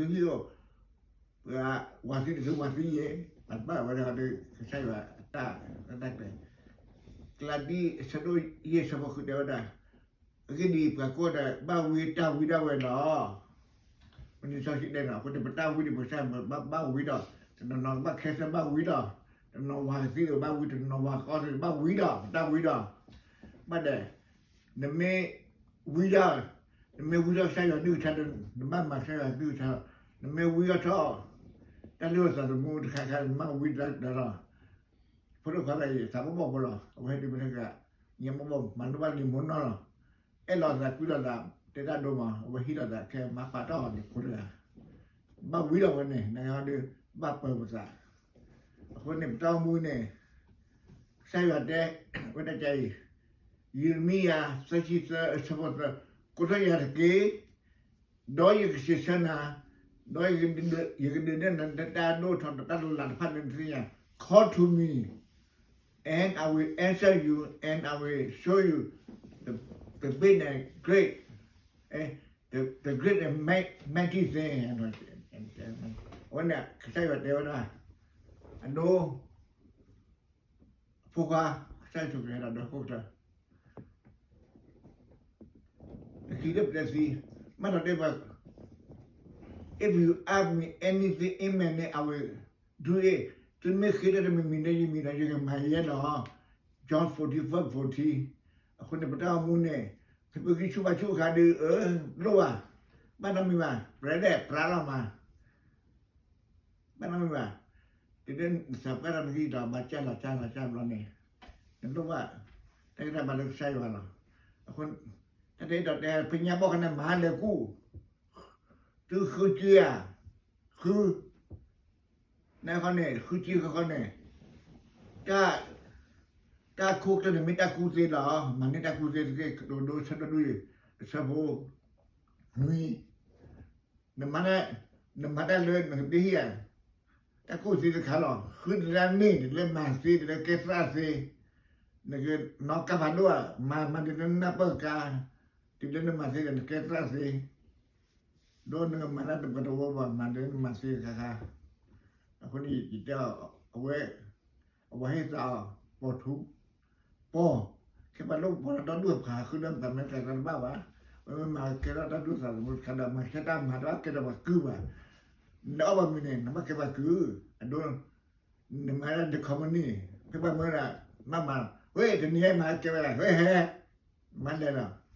သုဟံၣ်အိၣ်, ပှၤဝၤသံတသုဝၤသံယဲ, ပှၤတဘၣ်ဝဲဒၣ်ဒီး ကစၢ်ယွၤအတၢ်, အတၢ်ကျဲၤ, ကလၤတံ အဆၢဒိၣ်ယဲၢ်ဆၢဖိဃုတဲဝဲဒၣ်, အဂ့ၢ်ဒ်အံၤ, ပှၤကိးဂၤဒဲး ဘၣ်ဝံတၢ်ဝံဒၣ်ဝဲလီၤ. ပန့ၣ်စီဆှံတဲနီၤ, အဃိန့ၣ် ပတၢ်ဝံန့ၣ် ပကစၢ်ဘၣ်ဝံဒီး, တနီၤနီၤကဘၣ်ခဲစၢၣ်ဘၣ်ဝံဒီး, တနီၤဝၤကသံဒီးဘၣ်ဝံ, တနီၤဝၤကအီၣ်သံဒီးဘၣ်ဝံဒီး, ပတၢ်ဝံဒီး, ဘၣ်ဒီး, နမ့ၢ်ဝံဒၣ်, နမ့ၢ်ဝံထီၣ်ကစၢ်ယွၤအကလုၢ်ကထါဒီး နဘၣ်မၤကစၢ်ယွၤအကလုၢ်ကထါလီၤ. နမ့ၢ်ဝံထီၣ် တၢ်လုၢ်အီၣ်သးသမူတခါခါ နဘၣ်ဝံဒၣ်လီၤ. ဖိဒိၣ်ခွါသးအံၤ သးပှၢ်ဘီၣ်ဖိလီၤ. အဝဲဟဲတုၤဖဲန့ၣ်က ညါဘီၣ်ဘီၣ် မၤလိဘၣ်လံာ်မိၢ်နီၢ်လီၤ. အဲၣ်လီၤသးကွံလိာ်သး တဲတၢ်ဒိၣ်မး အဝဲဟံးလိာ်သးခဲမၤပာ်ထီၣ်အီၤန့ၣ် ဖိတဂၤ ဘၣ်ဝံဒီးဝဲန့ၣ် နဂၤဒီး ဘၣ်ပၢၤပသး. အဃိန့ၣ် ပတၢ်အိၣ်မူန့ၣ် ကစၢ်ယွၤတဲဝဲဒၣ်ကအံၤ, ယံးရမံယၤ သၢဆံသၢ အဆၢဖိသၢ, ကိးထီၣ်ယၤတက့ၢ်, ဒီးယကစံးဆၢနၤ, ဒီးယကဒုးနဲၣ်နၤတၢ်ဒိၣ်ထီၣ်တၢ်လၤတဖၣ်န့ၣ်နသ့ၣ်ညါ, call to me, and I will answer you, and I will show you the, the big and great, eh, the, the great and mighty thing. အဝဲန့ၣ် ကစၢ်ယွၤတဲဝဲဒၣ်, အဒိ အဖိခွါ, ကစၢ်ယ့ၣ်ၡူးခရံာ်ဟဲဒီးဟီၣ်ခိၣ်ချၢ, နခံလၢပျဲသံ, မ့ၢ်ဒီးတဲဘၣ်, if you ask me anything in my name, I will do it. သုမ့ၢ်ဃ့တၢ်တမံၤမံၤလၢယမံၤဒီး ယကမၤယဲလီၤ. John fourteen verse fourteen. အဃိန့ၣ် ပတၢ်အိၣ်မူန့ၣ် ဖဲပဂံၢ်ဆူၣ်ဘါဆူၣ်အခါဒီး လိၣ်ဘၣ်, ဘၣ်နီတမံၤဘၣ်, ပြးဒဲးပြးလီၤမး ဘၣ်နီတမံၤဘၣ်, တုၤလၢနသးပှၢ်တၢ်နဂံၢ်ဒီး ဘၣ်ကၢ်လီၤကၢ်လီၤကၢ်ဘျီန့ၣ်, နလိၣ်ဘၣ်, တၢ်ဂ့ၢ်တၢ်ဘါလၢကစၢ်ယွၤလီၤ. အဃိ တၢ်တအဲၣ်ဒိးတဲ ဖဲညါဘီၣ်ခါန့ၣ် မၤလဲၤကူၣ်, သုဃုက့ၤဧါ, ဃု, နခီန့ၣ် ဃုက့ၤဃီန့ၣ်, တၢ်, တၢ်ခိၣ်ကျၢၢ်န့ၣ် မ့ၢ်တၢ်ကူၣ်သ့လီၤ. မၤန့ၢ်တၢ်ကူၣ်သ့တက့ၢ်, ကတိၤဒိဆၢဒိၣ်ဒုၣ်, အဆၢဖိနွံ နမၤ, နမၤတၢ်လၢနကဒ့ဟံၣ်ဧါ, တၢ်ကူၣ်သ့တခါလီၤ. ဃုတလၢန့ၢ်တလၢမၤသ့ တလၢကဲသရၣ်သ့, နကနီၣ်ကါဖးဒိၣ်ဧါ, မၤ, မၤဒ်လၢနနၢ်ပၢၢ်ကါ, တုၤလၢနမၤသ့ဒီးနကဲသရၣ်သ့, ဒီးနကမၤတၢ်တပှၤတဝီဘၣ်, မၤဒ်နမၤသ့တခါခါ. အဃိန့ၣ် ယတဲအီၤ, အဝဲ အဝဲဟ့ၣ်သးအီၤ, ပိာ်ထူ, ပိာ်, ခဲပှၤလိၣ်ပိာ်လီၤဒီဒူၣ်အဖး ဃုလၢပှၤမ့ၢ်ကျဲၤတၢ်တဘၣ်ဘၣ်, ဝဲမ့ၢ်မၤကဲထီၣ်တၢ်ဒိၣ်သးသမူတခါဒီး မၤကဲတၢ်မၤတဘၣ်ကဲထီၣ်ပှၤကုၢ်ဘၣ်, နအီၣ်ဘၣ်မုာ်န့ၣ် နဘၣ်ကဲပှၤကုၢ်, အဒိ နမၤဒၣ် ဒ်ခီမနံၣ်, ဖဲပှၤမၢဒၣ်, မၤမၤ, ဝဲတနံၤဟဲမၤကဲဝဲဒၣ် ဝဲဟဲ, မၤလဲၤလီၤ.